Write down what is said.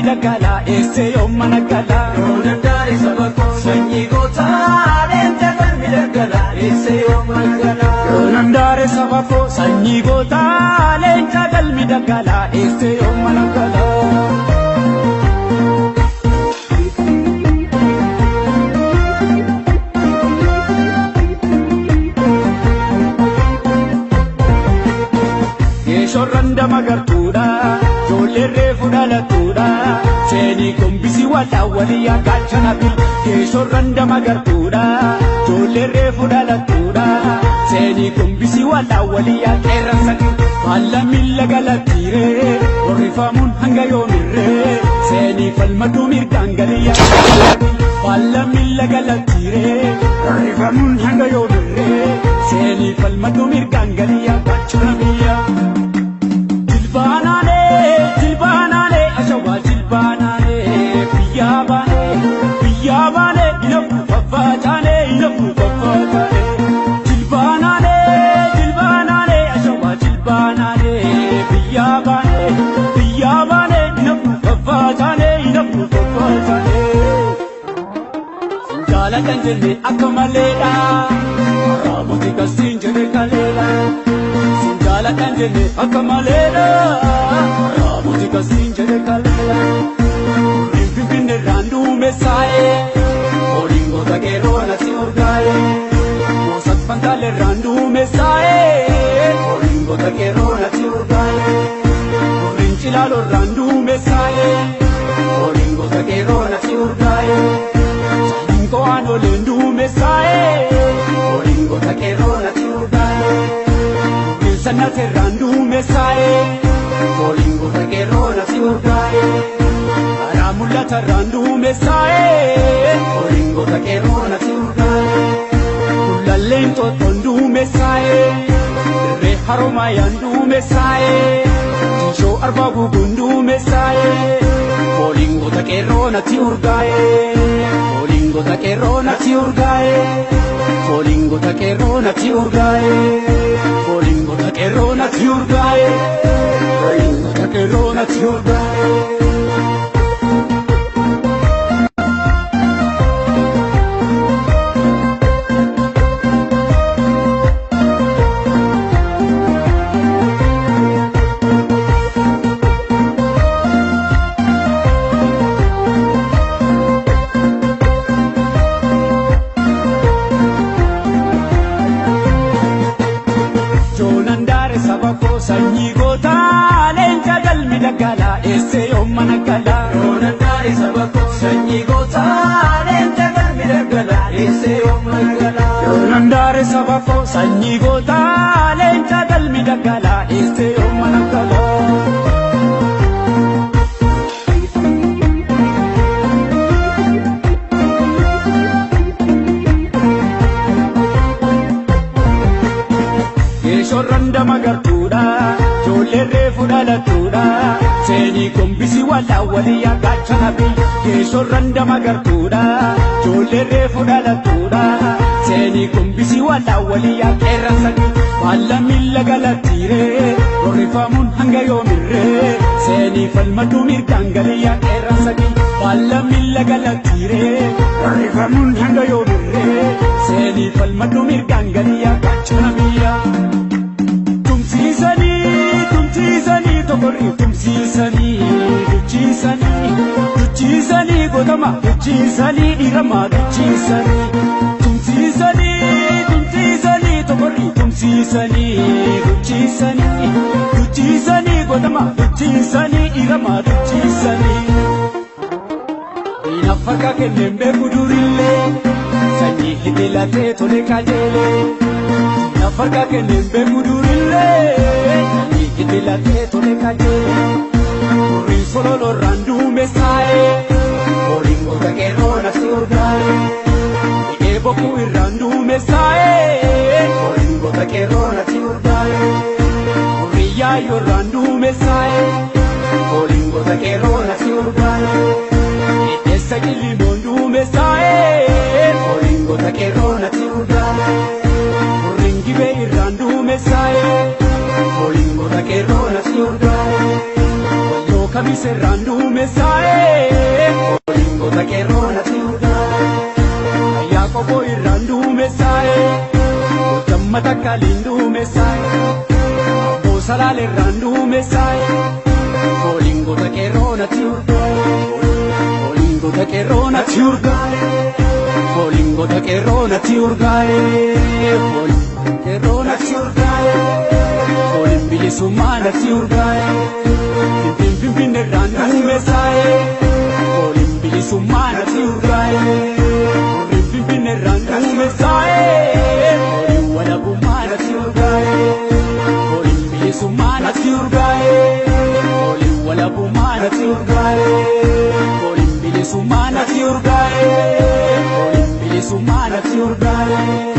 galmi daggalaa eessee yooma naggalaa. Yoonan daaree saba koo sanyii gootaa leenca galmi daggalaa eessee yooma naggalaa. Yoonan daaree saba koo sanyii gootaa leenca galmi daggalaa eessee yooma naggalaa. Geeshorran dama gartuudha, ijoolleen reefu dhalattuudha. Seenii gombisi walaa walii gaachana bil. Geeshorran dama gartuudha, ijoolleen reefu dhalattuudha. Seenii gombisi walaa walii qeerransa Faalla miila galattiiree, horrifamuun hanga yoomirree. Seenii falmaduu mirgaan galii Faalla miila galattiiree, horrifamuun hanga yoomirree. Seenii falmaduu mirgaan galii gaachana biyya. Jilbaanaalee, jilbaanaalee, ashawaa jilbaanaalee, biyyaa baanee, biyyaa baanee, inafu faffacaanee, inafu faffacaanee. Jilbaanaalee, jilbaanaalee, ashawaa jilbaanaalee, biyyaa baanee, biyyaa baanee, inafu faffacaanee, inafu faffacaanee. Jaalatan jenne akka maleedha, Raamoti kasiin jedhe kaleedha. Jaalatan jenne akka maleedha, Raamoti kasiin jedhe kaleedha. Horiin Finfinnee irraan duumessaa'e, horiin goota qeerroo natti urgaa'e. Moosat Fantaalee irraan duumessaa'e, horiin goota qeerroo natti urgaa'e. Horiin Cilaaloo irraan duumessaa'e, horiin goota qeerroo natti urgaa'e. Saalinqoo aanoleen duumessaa'e, horiin goota qeerroo natti urgaa'e. Sannat irraan duumessaa'e, fooliin goota qeerroo natti urgaa'e. Karaa mul'ata irraan duumessaa'e, fooliin goota qeerroo natti urgaa'e. Kullalleen xoxxoon duumessaa'e, dirree haromaayaan duumessaa'e. Tiishoo arbaa guguun duumessaa'e, fooliin goota qeerroo natti urgaa'e. Fooliin goota qeerroo natti urgaa'e. Fooliin goota qeerroo natti urgaa'e. Fooliin goota qeerroo natti urgaa'e. Fooliin goota qeerroo natti urgaa'e. Joonan daare saba koo sanyii gootaa leenca galmi daggalaa eessee yooma naggalaa. Yoonan daaree saba koo sanyii gootaa leenca galmi daggalaa eessee yooma naggalaa. Joonan daare saba koo sanyii gootaa leenca galmi daggalaa eessee yooma naggalaa. Geeshorran dama gartuudha, ijoolleen reefu dhalattuudha. Seenii gombisi walaa walii gaachana biyya. Geeshorran dama gartuudha, ijoolleen reefu dhalattuudha. Seenii gombisi walaa walii qeerransa Faalla miila galattiiree, horrifamuun hanga yoomirree. Seenii falmaduu mirgaan galii qeerransa Faalla miila galattiiree, horrifamuun hanga yoomirree. Seenii falmaduu mirgaan galii gaachana biyya. Tumsiisanii, tumsiisanii, tokorri tumsiisanii, duchiisanii, duchiisanii, godhama, duchiisanii, dhiirama, duchiisanii. Tumsiisanii, tumsiisanii, tokorri tumsiisanii, duchiisanii, duchiisanii, godhama, duchiisanii, dhiirama, duchiisanii. Diinaaf harka kenneen beeku durillee, sanyii hidhilatee tole qajeelee. Diinaaf harka kenneen beeku durillee, sanyii hidhilatee tole qajeelee. Horiin sololorraan duumessaa'e, Fooliin goota qeerroo natti urgaa'e. hidhee bokkuu irraan duumessaa'e, Fooliin goota qeerroo natti urgaa'e. Horiin yaayyoorraan duumessaa'e, Fooliin goota qeerroo natti urgaa'e. Hidheessa qillimoon duumessaa'e, Fooliin goota qeerroo natti urgaa'e. Horiin gibee irraan duumessaa'e, Fooliin goota qeerroo natti urgaa'e. Walloo kamisee. Giyoorgis irraan duumessaa'e. Fooliin goota qeerroo natti urgaa'e. Yaaqoboo irraan duumessaa'e. Goota takkaliin duumessaa'e. Abboo salaal irraan duumessaa'e. Fooliin goota qeerroo natti urgaa'e. Fooliin goota qeerroo natti urgaa'e. Fooliin goota qeerroo natti urgaa'e. Fooliin qeerroo natti urgaa'e. Fooliin bilisummaa natti urgaa'e. Finfin finfinne irraan duumessaa'e. Fooliin bilisummaa natti urgaa'e. Fooliin finfinne irraan duumessaa'e. Fooliin walabummaa natti urgaa'e. Fooliin bilisummaa natti urgaa'e. Fooliin walabummaa natti urgaa'e. Fooliin bilisummaa natti urgaa'e. Fooliin bilisummaa natti urgaa'e.